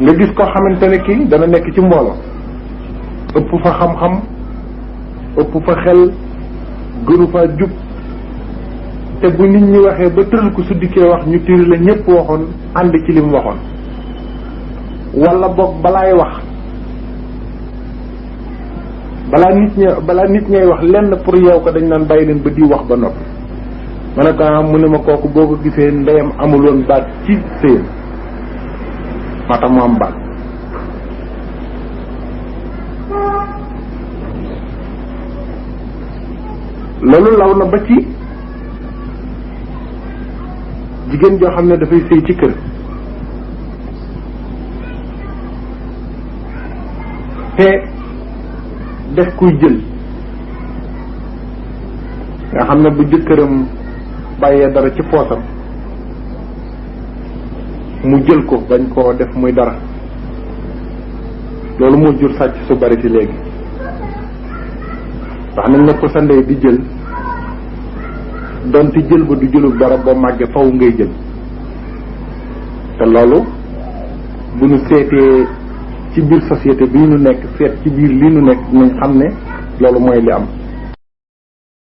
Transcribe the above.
nga gis koo xamante ne kii dana nekk ci mbooloo ëpp fa xam-xam ëpp fa xel gënu fa jub te bu nit ñi waxee ba tëral ko su dikkee wax ñu tiri la ñëpp waxoon ànd ci li mu waxoon wala boog balaay wax balaa nit ñay wax lenn pour yow ko dañ naan bàyyi leen ba di wax ba noppi ma ne ko mu ne ma kooku boo ko gisee ndeyam amuloon baat ci sëyam maa tax mu am baat loolu law na ba ci jigéen joo xam ne dafay sëy ci kër te def kuy jël nga xam ne bu jëkkëram bàyyee dara ci poosam mu jël ko bañ koo def muy dara loolu moo jur sàcc su bari ci léegi wax nañ ne ko sa ndey di jël donte jël ba du jëlul dara boo màggee faw ngay jël te loolu bu ñu seetee ci biir société bii ñu nekk seet ci biir lii ñu nekk nañ xam ne loolu mooy li am